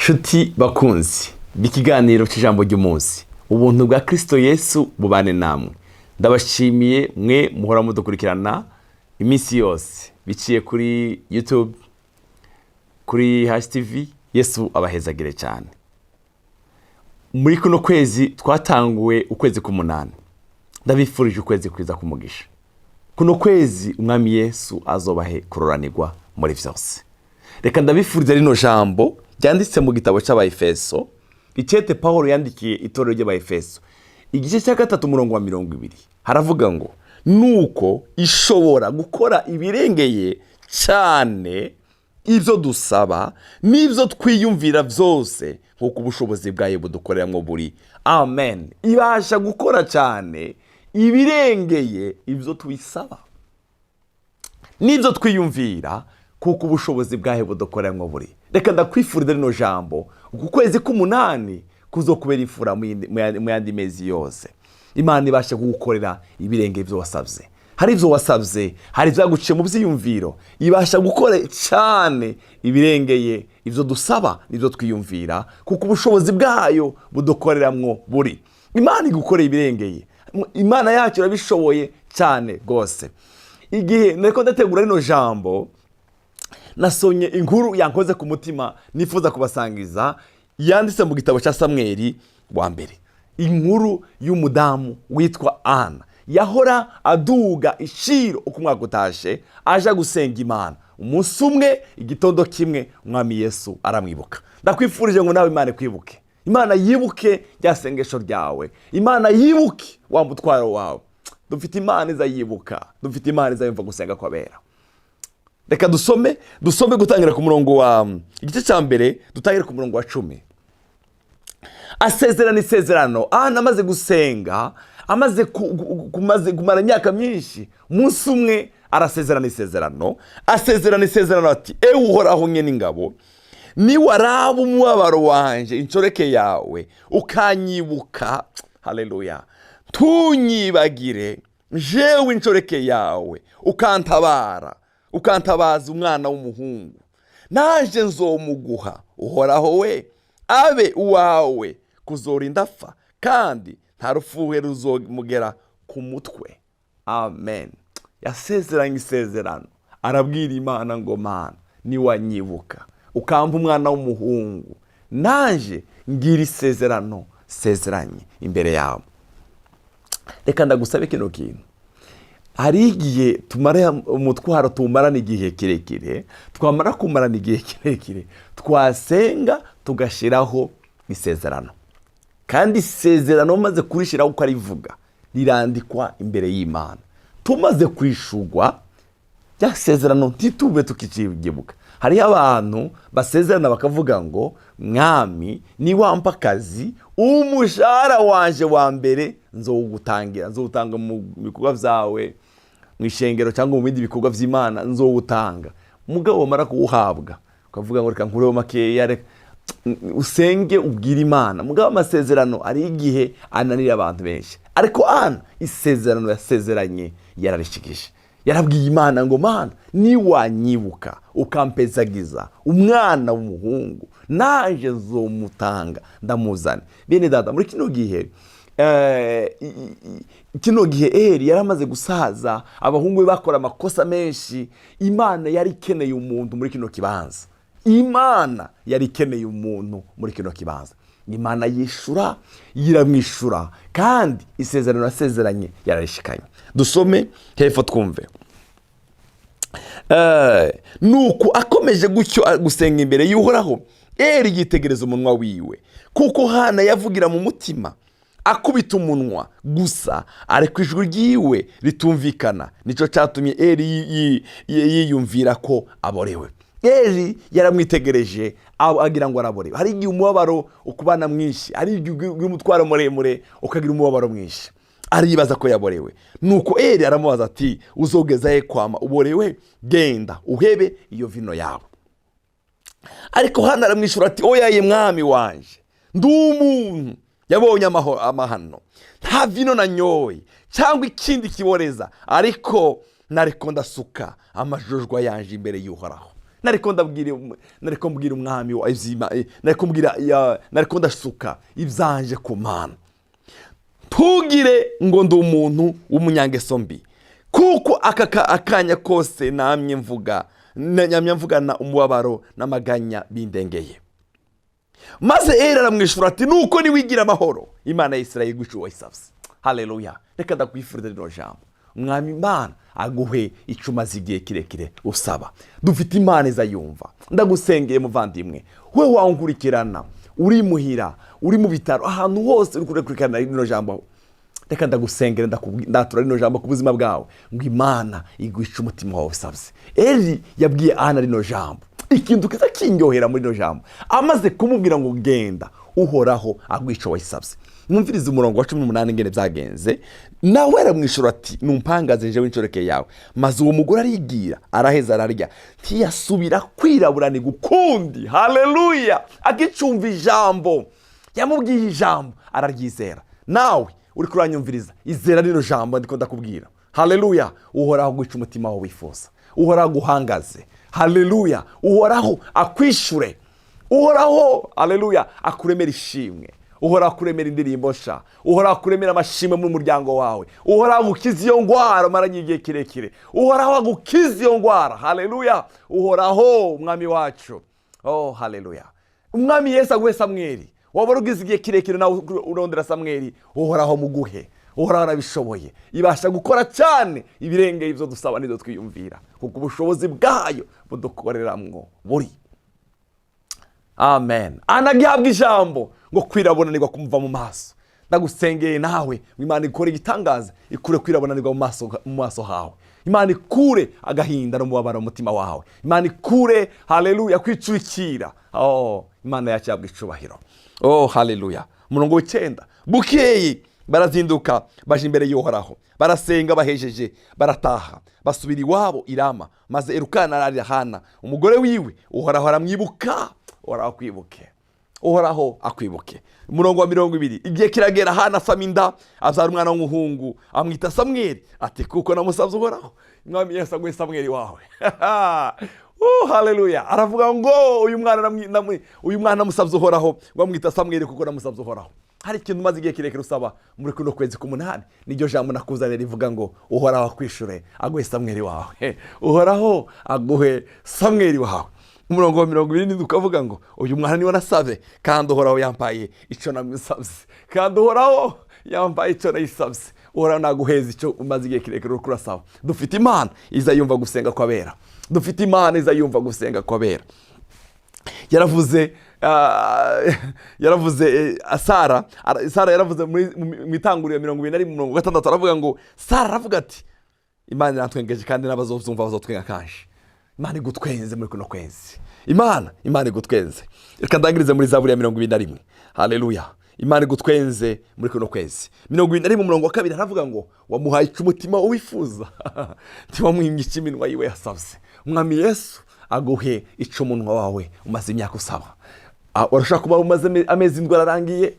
Shuti bakunzi b'ikiganiro cy'ijambo ry'umunsi, ubuntu bwa Kristo Yesu bubane namwe. Ndabashimiye mwe muhora mudukurikirana iminsi yose biciye kuri YouTube, kuri HTV. Yesu abahezagire cyane. Muri kuno kwezi twatanguwe, ukwezi k'umunani, ndabifurije ukwezi kwiza kumugisha. Kuno kwezi Umwami Yesu azobahe kuroranirwa muri byose. Reka ndabifuriza rino jambo ryanditse mu gitabo cy'Abayefeso, icete Paul yandikiye itorero ry'Abayefeso, igice cya 3, umurongo wa 20. Haravuga ngo: "Nuko ishobora gukora ibirengeye cyane ibyo dusaba n'ibyo twiyumvira byose, nk'uko ubushobozi bwayo budukoreramo buri." Amen. Ibasha gukora cyane ibirengeye ibyo tubisaba n'ibyo twiyumvira, kuko ubushobozi bwayo budukoreramo buri. Reka ndakwifuriza rino jambo: uku kwezi k'umunani kuzokubera imfura mu yandi mezi yose. Imana ibasha kugukorera ibirenge ibyo wasabye. Hari ibyo wasabye, hari ibyaguciye mu byiyumviro. Ibasha gukora cyane ibirengeye ibyo dusaba n'ibyo twiyumvira, kuko ubushobozi bwayo budukoreramwo buri. Imana igukoreye ibirengeye. Imana yacu irabishoboye cyane rwose. Igihe nariko ndategura rino jambo, nasomye inkuru yankoze ku mutima nifuza kubasangiza, yanditse mu gitabo cya Samweri wa mbere, inkuru y'umudamu witwa Ana. Yahora aduga ishiro uko umwaka utashe, aja gusenga Imana. Umunsi umwe, igitondo kimwe, Umwami Yesu aramwibuka. Ndakwifurije ngo nawe Imana ikwibuke, Imana yibuke rya sengesho ryawe, Imana yibuke wa mutwaro wawe. Dufite Imana iza yibuka, dufite Imana iza yumva gusenga kw'abera. Reka dusome gutangira ku murongo wa igice cya mbere, dutangire ku murongo wa 10. Asezerana isezerano. Ana amaze gusenga, amaze kumara imyaka myinshi, umunsi umwe arasezerana isezerano. Asezerana isezerano ati: "Ewe Uhoraho nye n'ingabo, niwaraba umubabaro wanje inshoreke yawe, ukanyibuka, haleluya, ntunyibagire jewe inshoreke yawe, ukantabara, ukantabaza umwana w'umuhungu, naje nzomuguha Uhoraho we, abe uwawe kuzorinda apfa, kandi nta rufuhe ruzomugera ku mutwe." Amen. Yasezeranye isezerano, arabwira Imana ngo: "Mana, niwanyibuka ukampa umwana w'umuhungu, naje ngira isezerano sezeranye imbere yawe." Reka ndagusabe kino kintu: hari igihe tumara umutwaro, tuwumarana igihe kirekire. Twamara kumarana igihe kirekire, twasenga tugashyiraho isezerano, kandi isezerano umaze kurishyiraho ukarivuga, rirandikwa imbere y'Imana. Tumaze kwishurwa, rya sezerano ntitube tukicibuka. Hariho abantu basezerana bakavuga ngo: "Mwami, niwampa akazi, umushahara wanje wa mbere nzowugutangira, nzowutanga mu bikorwa byawe mu ishengero cyangwa mu bindi bikorwa by'Imana, nzowutanga." Mugabo wamara kuwuhabwa ukavuga ngo: "Reka nkureho makeya, reka usenge ubwire Imana." Mugabo amasezerano ari igihe ananira abantu benshi. Ariko Ana isezerano yasezeranye yararishikije. Yarabwiye Imana ngo: "Mana, niwanyibuka ukampezagiza umwana w'umuhungu, naje nzomutanga ndamuzane." Bene data, muri kino gihe Eri yari amaze gusaza, abahungu be bakora amakosa menshi. Imana yari ikeneye umuntu muri kino kibanza. Imana yari ikeneye umuntu muri kino kibanza. Imana yishura, yiramwishura, kandi isezerano yasezeranye yararishikanye. Dusome hepfo twumve. Nuko akomeje gutyo gusenga imbere y'Uhoraho, Eri yitegereza umunwa wiwe, kuko Hana yavugira mu mutima akubita umunwa gusa, ariko ijwi ryiwe ritumvikana. Nicyo cyatumye Eri yiyumvira ko aborewe. Eri yaramwitegereje agira ngo araborewe. Hari igihe umubabaro ukubana mwinshi, hari igihe ugira umutwaro muremure, ukagira umubabaro mwinshi. Aribaza ko yaborewe. Nuko Eri aramubaza ati: "Uzogeza he kwama uborewe? Genda uhebe iyo vino yawe." Ariko Hano aramwishyura ati: "Oya ye mwami wanje, ndi umuntu yabonye amahano. Nta vino nanyoye cyangwa ikindi kiboreza, ariko nariko ndasuka amajojwa yanje imbere y'Uhoraho." Nariko ndabwira, nariko mbwira umwami wa nariko mbwira nariko ndasuka ibyanje ku Mana. Ntugire ngo ndi umuntu w'umunyangeso mbi, kuko aka akanya kose namye mvuga, namye mvugana umubabaro n'amaganya bindengeye. Maze Eri aramwishyura ati: "Nuko niwigira amahoro, Imana ya Isirayeli iguca wayisabye." Haleluya! Reka ndakwifuriza rino jambo: Umwami Imana aguhe icyo umaze igihe kirekire usaba. Dufite Imana iza yumva. Ndagusengeye muvandimwe, we wankurikirana uri muhira, uri mu bitaro, ahantu hose uri kurekurikirana rino jambo, reka ndagusengera, ndatura rino jambo ku buzima bwawe ngo Imana iguhe umutima wawe usabye. Eri yabwiye Ana rino jambo. Ikintu kiza kindyohera muri rino jambo, amaze kumubwira ngo: "Genda, Uhoraho aguhe icyo wayisabye." Mwumvirize umurongo wa 18 ingene byagenze. Nawe aramwishyura ati: "Numpangaze njewe inshoreke yawe." Maze uwo mugore arigira, araheza ararya, ntiyasubira kwiraburanirwa ukundi. Haleluya! Agicumva ijambo yamubwiye, ijambo araryizera. Nawe uri kuranyumviriza, izera rino jambo ndiko ndakubwira. Haleluya! Uhoraho guca umutima wawe wifuza, Uhoraho aguhangaze. Haleluya! Uhoraho akwishure, Uhoraho, haleluya, akuremera ishimwe, Uhoraho akuremera indirimbo nsha, Uhoraho akuremera amashimwe mu muryango wawe, Uhoraho agukiza iyo ndwara umaranye igihe kirekire, Uhoraho agukiza iyo ndwara. Haleluya! Uhoraho Umwami wacu, oh haleluya, Umwami Yesu aguhe Samweli. Waba ugize igihe kirekire nawe urondera Samweli, Uhoraho muguhe. Uhoraho arabishoboye, ibasha gukora cyane ibirengeye ibyo dusaba n'ibyo twiyumvira, kuko ubushobozi bwayo budukoreramwo buri. Amen. Anagihabwa ijambo ngo kwirabonanirwa kumuva mu maso. Ndagusengeye nawe ngo Imana ikore igitangaza, ikure kwirabonanirwa mu maso hawe. Imana ikure agahinda n'umubabaro mu mutima wawe. Imana ikure, haleluya, kwicurikira. Oh, Imana yacu yabwa icubahiro. Oh haleluya! Umurongo w'icenda: bukeye barazinduka, baje imbere y'Uhoraho, barasenga, bahejeje barataha, basubira iwabo Irama. Maze Erukana ararira Hana umugore wiwe, Uhoraho aramwibuka. Uhoraho akwibuke, Uhoraho akwibuke. Umurongo wa 20: igihe kiragera, Hana asama inda, abyara umwana w'umuhungu, amwita Samweli, ati: "Kuko namusabye Uhoraho." Mwami Yesu aguhe Samweli wawe. Oh, haleluya! Aravuga ngo uyu mwana namusabye Uhoraho, ngo amwita Samweli kuko namusabye Uhoraho. Hari ikintu umaze igihe kirekire usaba muri kuno kwezi k'umunani, niryo jambo nakuzaniye rivuga ngo Uhoraho akwishure, aguhe Samweli wawe. Uhoraho aguhe Samweli wawe. Umurongo wa 27 ukavuga ngo: "Uyu mwana niwe nasabye, kandi Uhoraho yampaye icyo namusabye, kandi Uhoraho yampaye icyo nayisabye." Uhoraho naguheza icyo umaze igihe kirekire uriko urasaba. Dufite Imana iza yumva gusenga kw'abera. Dufite Imana iza yumva gusenga kw'abera. Yaravuze, yaravuze, Sara Sara yaravuze mu itanguriro 21 umurongo 6, aravuga ngo, Sara aravuga ati: "Imana irantwengeje, kandi n'abazozumva bazotwenga kanje." Imana igutwenze muri kuno kwezi. Imana igutwenze. Reka ndangirize muri Zaburi ya 21. Haleluya! Imana igutwenze muri kuno kwezi. 21 umurongo wa 2 aravuga ngo: "Wamuhaye icyo umutima wifuza, ntiwamwimye icyo iminwa yiwe yasabye." Umwami Yesu aguhe icyo umunwa wawe umaze imyaka usaba. Urashobora kuba umaze amezi 7 ararangiye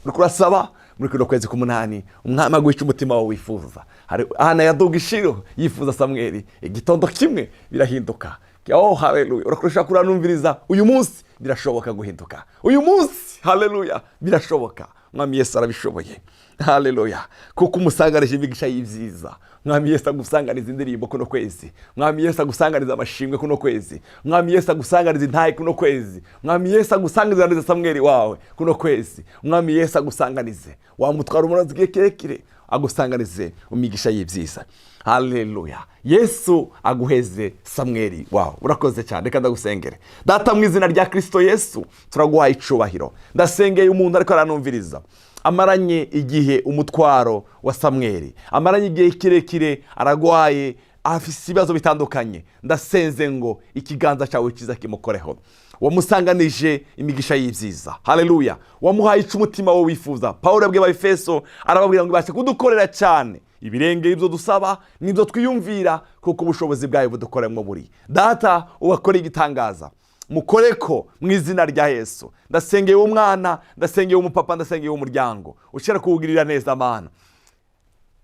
uriko urasaba. Muri kuno kwezi k'umunani, Umwami aguha icyo umutima wawe wifuza. Hari Hana yaduga ishiro yifuza Samweli, igitondo kimwe birahinduka. Oh haleluya! Urakoresha kuranumviriza uyu munsi, birashoboka guhinduka uyu munsi. Haleluya! Birashoboka, Mwami Yesu arabishoboye. Haleluya! Kuko umusanganije imigisha y'ibyiza. Mwami Yesu agusanganiza indirimbo kuno kwezi. Mwami Yesu agusanganiza amashimwe kuno kwezi. Mwami Yesu agusanganiza intahe kuno kwezi. Mwami Yesu agusanganiza Samweli wawe kuno kwezi. Mwami Yesu agusanganize wamutwara umurozi igihe kirekire, agusanganize imigisha y'ibyiza. Haleluya! Yesu aguheze Samweli wawe. Urakoze cyane. Reka ndagusengere. Data, mu izina rya Kirisito Yesu, turaguhaye icubahiro. Ndasengeye umuntu ariko aranumviriza, amaranye igihe umutwaro wa Samweli, amaranye igihe kirekire, aragwaye, afise ibibazo bitandukanye. Ndasenze ngo ikiganza cyawe cyiza kimukoreho. Wamusanganije imigisha y'ibyiza. Haleluya! Wamuhaye icyo umutima we wifuza. Paul yabwiye Abefeso, arababwira ngo ibashe kudukorera cyane ibirenge ibyo dusaba n'ibyo twiyumvira, kuko ubushobozi bwayo budukoremo buri. Data, ubakore igitangaza, mukore ko mu izina rya Yesu. Ndasengeye uwo mwana, ndasengeye umupapa, ndasengeye umuryango, ushobora kuwugirira neza Mana.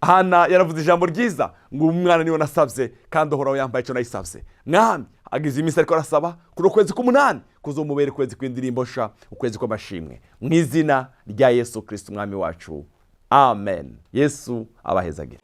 Hana yaravuze ijambo ryiza ngo: "Umwana niwe nasabye, kandi Uhoraho yambaye icyo nayisabye." Mwami. Agize iminsi ariko arasaba kuri ukwezi k'umunani kuzomubera ukwezi kw'indirimbo nsha, ukwezi kw'amashimwe, mu izina rya Yesu Kirisito Umwami wacu, amen. Yesu abahezagire.